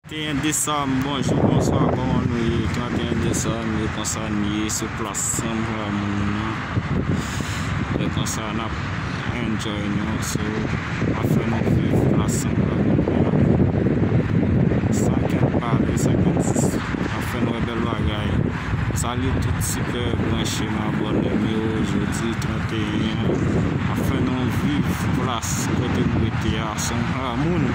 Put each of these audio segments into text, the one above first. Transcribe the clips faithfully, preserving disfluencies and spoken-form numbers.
Trannteyen desanm, bonjou, bonswa, kòman nou ye? Trannteyen desanm, e konsa n ye sou plas San Ramon nan. E konsa n ap enjoy nou, so, ap fè nou viv plas San Ramon nan. San kenn pale, san kenn sis, ap fè nou wè bèl bagay. Salye tout sipè branche m, abòne m yo, jodi trannteyen an, ap fè nou viv plas kote m rete a, San Ramon.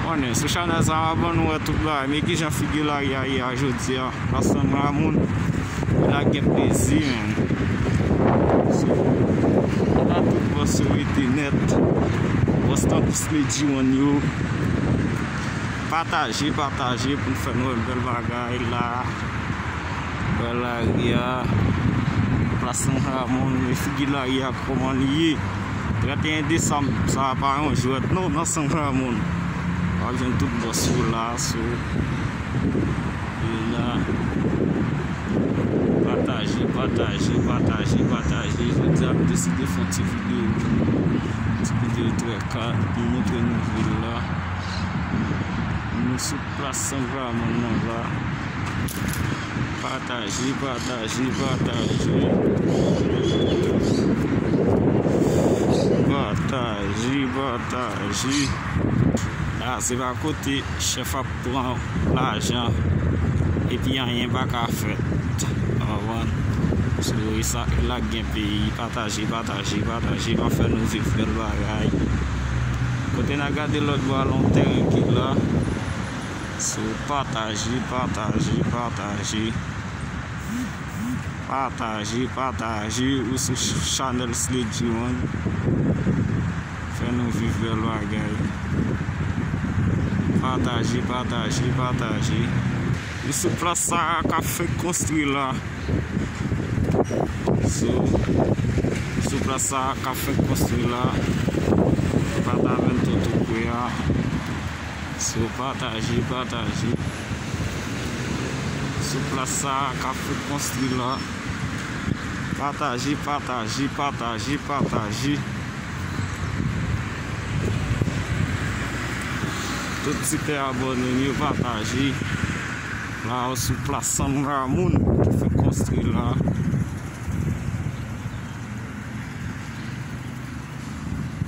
Konnen, sou chanèl sa, m ap ban nou wè tout bagay. Men kijan figi lari a ye a jodi a. Plas San Ramon, la gen plezi, menm. So, la tout bòs yo rete nèt. Bòs tankou Sleddy One yo. Pataje, pataje pou n fè nou wè bèl bagay la. Bèl lari a. Plas San Ramon, men figi lari a kòman li ye. Trannteyen desanm, sa pa yon jwèt non, nan San Ramon. W ap jwenn tout bòs yo la, so, yo la. Pataje, pataje, pataje, pataje. Jodi a, m deside fè yon ti videyo. Ti videyo trè kat pou montre nou vil la. Nou sou plas San Ramon nan la. Pataje, pataje, pataje. Pataje, pataje. La, se pa kote chèf ap pran lajan epi anyen pa ka fèt. Ou konprann? So, e sa k la gen peyi. Pataje, pataje, pataje. N ap fè nou viv bèl bagay. Kote n a gade lòt bò a, lòt tèren ki la. So, pataje, pataje, pataje. Pataje, pataje. Ou sou ch-, chanèl Sleddy One. Fè nou viv bèl bagay. Pataje, pataje, pataje. Nou sou plas sa a k ap fenk konstwi la. Sou, sou plas sa a k ap fenk konstwi la. Departamento Tucuya. So, pataje, pataje. Sou plas sa a k ap fenk konstwi la. Pataje, pataje, pataje, pataje. Tout sipè abòne m yo, pataje. La, ou sou plas San Ramon ki fenk konstwi la.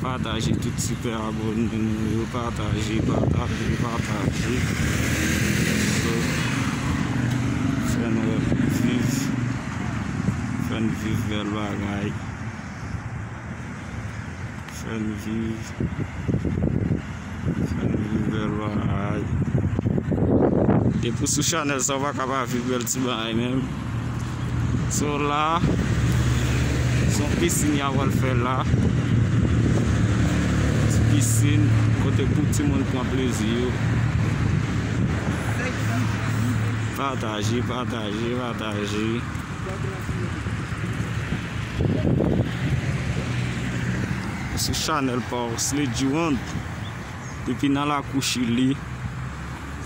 Pataje tout sipè abòne nou yo, pataje, pataje, pataje. So, fè n wè viv, fè n viv bèl bagay. Fè n viv. Fè n viv bèl bagay. Depi w sou chanèl sa, ou pa ka pa viv bèl ti bagay menm. So la, se yon pisin y ap al fè la. Ti pisin, kote pou timoun pran plezi yo. Pataje, pataje, pataje. Sou chanèl pa w, Sleddy One. Depi nan lakou Chili,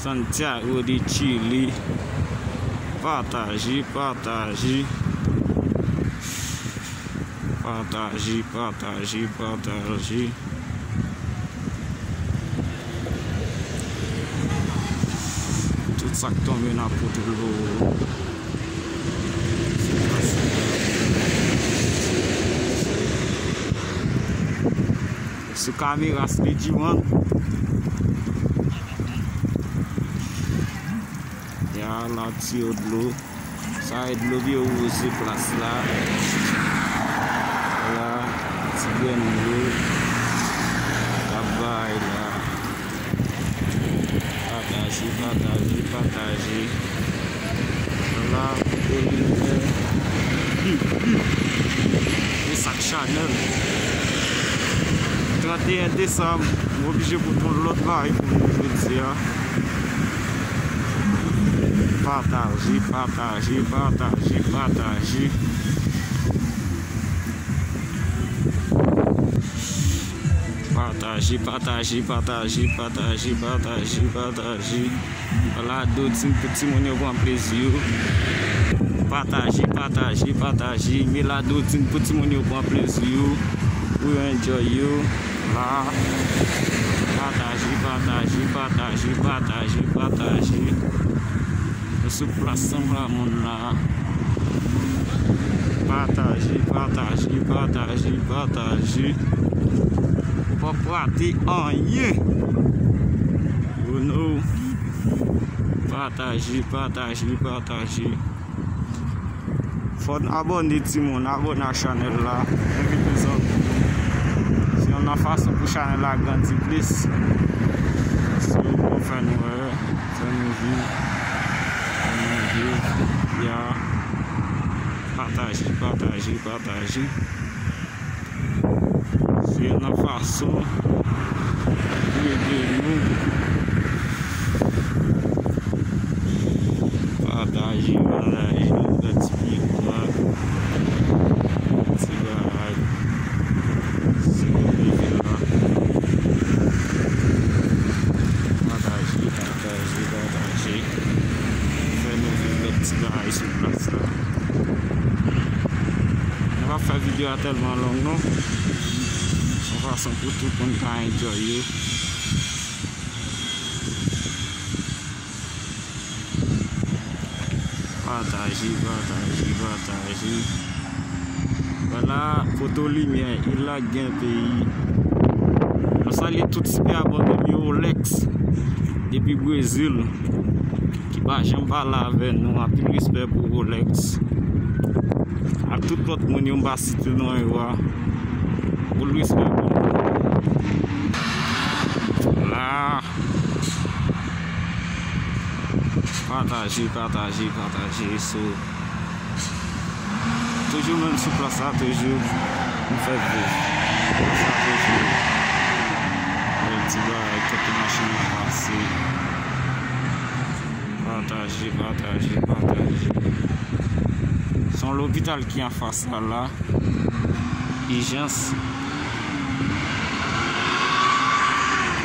Santiago de Chile. Pataje, pataje. Pataje, pataje, pataje. Tout sa k tonbe nan poto dlo. Sou kamera Sleddy One. Ya la tiyo dlo. Sa e dlo byen woze plas la. La, ti grenn dlo k ap bay la. Pataje, pataje, pataje. La, Oliver. E sa k chanèl. Trannteyen desanm, m oblije pote yon lòt bagay pou nou jodi a. Pataje, pataje, pataje, pataje. Pataje, pataje, pataje, pataje, pataje, pataje. Balado ti, pou timoun yo pran plezi yo. Pataje, pataje, pataje. Balado ti, pou timoun yo pran plezi yo. Pou yo enjoy yo. La. Pataje, pataje, pataje, pataje, pataje. Nou sou plas San Ramon la. Pataje, pataje, pataje, pataje. Pap rate anyen. Oh no. Pataje, pataje, pataje. Fò n abòne timoun, abòne a chanèl la. Envite zanmi. Se yon nan fason pou chanèl la grandi plis. Si w fè nou wè, fè nou viv. Fè nou viv. Ya. Pataje, pataje, pataje. Se yon nan fason pou ede nou. Pataje, pataje, yon ti pye kwa, ti bagay. Se pou leve la. Pataje, pataje, pataje. Fè nou viv lòt ti bagay sou plas la. Nou pa fè videyo a tèlman long non. Yon fason pou tout moun ka enjoy yo. Pataje, pataje, pataje. Vwala, poto limyè, il la gen peyi. Nou salye tout sipè abòne m yo, Lex, depi Brezil, ki pa janm pale avè nou. Anpil respè pou Rolex. Ak tout lòt moun yo m pa site non yo a. Anpil respè pou nou. La. Pataje, pataje, pataje. So, toujou menm sou plas la, toujou m fè viv. Plas la toujou. Bèl ti bagay, kote machin nan pase. Pataje, pataje, pataje. Se yon lopital ki anfas la, la. Ijans.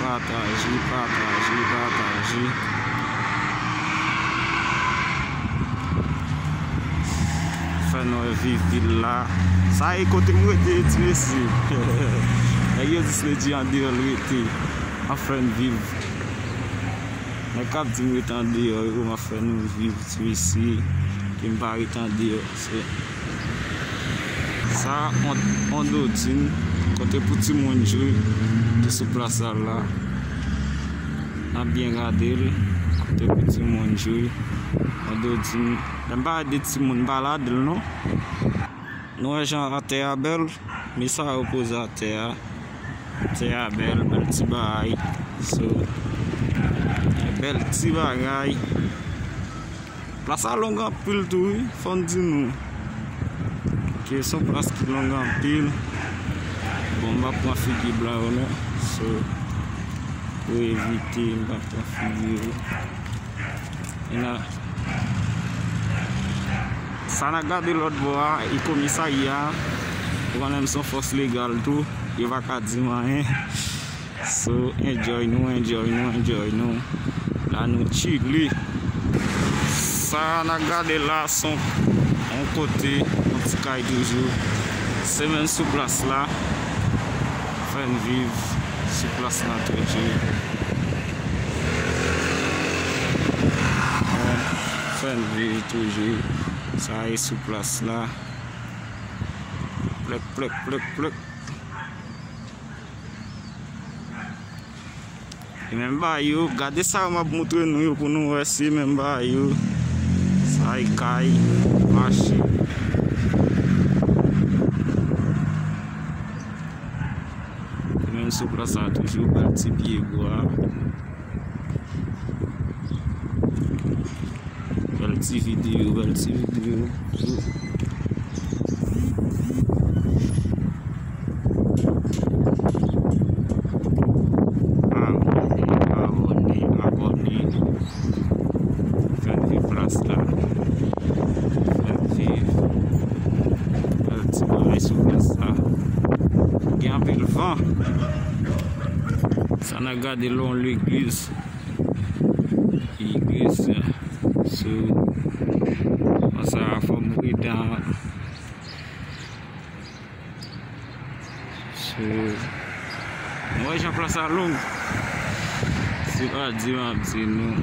Pataje, pataje, pataje. Fè nou viv vil la. Sa e kote m rete, ti mesye. Nèg yo di se di andeyò l rete. Anfen, viv. Nèg k ap di m rete andeyò yo, m ap fè nou viv, ti mesye, ke m pa rete andeyò. Se sa, on, on dodin, kote pou timoun jwe, ki sou plas la la. N ap byen gade l, kote pou timoun jwe, on dodin. Lè m pale de timoun, m pa ladan l non. Nou wè jan atè a bèl, men sa yo poze atè a. Atè a bèl, bèl ti bagay. So, bèl ti bagay. Plas la long anpil tou, wi, fò n di nou. Ok, se yon plas ki long anpil. Bon, m pa pran figi blan yo non. So, pou evite, m pa pran figi yo. E la. Sa n ap gade lòt bò a, e komisarya, ou konnen m se yon fòs legal tou, yo pa ka di m anyen. So, enjoy nou, enjoy nou, enjoy nou. La nou chile. Sa n ap gade la, se yon, yon kote, yon ti kay toujou. Se menm sou plas la. Fè n viv sou plas la toujou. Fè n viv toujou. Sa e sou plas la. Plèk, plèk, plèk, plèk. E menm bagay yo, gade sa yo m ap montre nou yo pou nou wè se menm bagay yo. Sa e kay, machin. E menm sou plas la toujou, bèl ti pye bwa. Bèl ti videyo, bèl ti videyo. Abòne, abòne, abòne. Fè n viv plas la. Fè n viv. Bèl ti bagay sou plas la. Gen anpil van. Sa n ap gade la, yon legliz. Legliz, so, konsa, fò m pridan. So, nou wè jan plas la long. Se pa di m ap di nou.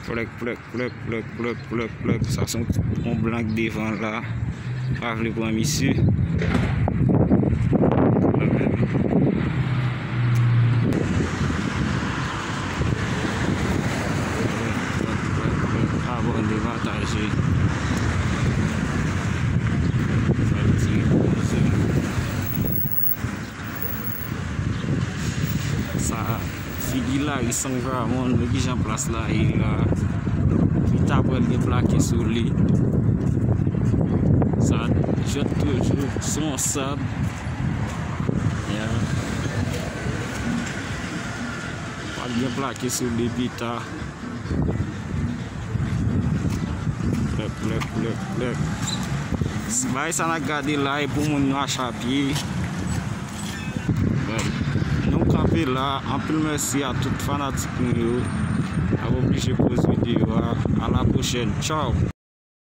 Plèk, plèk, plèk, plèk, plèk, plèk, plèk. Sa se yon, yon blan k devan la. Pa vle pran misye. Abòne, pataje. Sa l di. Sa, figi Larry Saint-Ramon, men kijan plas la ye la. Pita pral gen plake sou li. Sa jwèt toujou sou yon sab. Yeah. Pral gen plake sou li pita. Plèk, plèk, plèk, plèk. Bagay sa n ap gade la, e pou moun yo mache a pye. Bon, nou kanpe la. Anpil mèsi a tout fanatik nou yo. N ap oblije poze videyo a. A la pwochèn. Tchaw.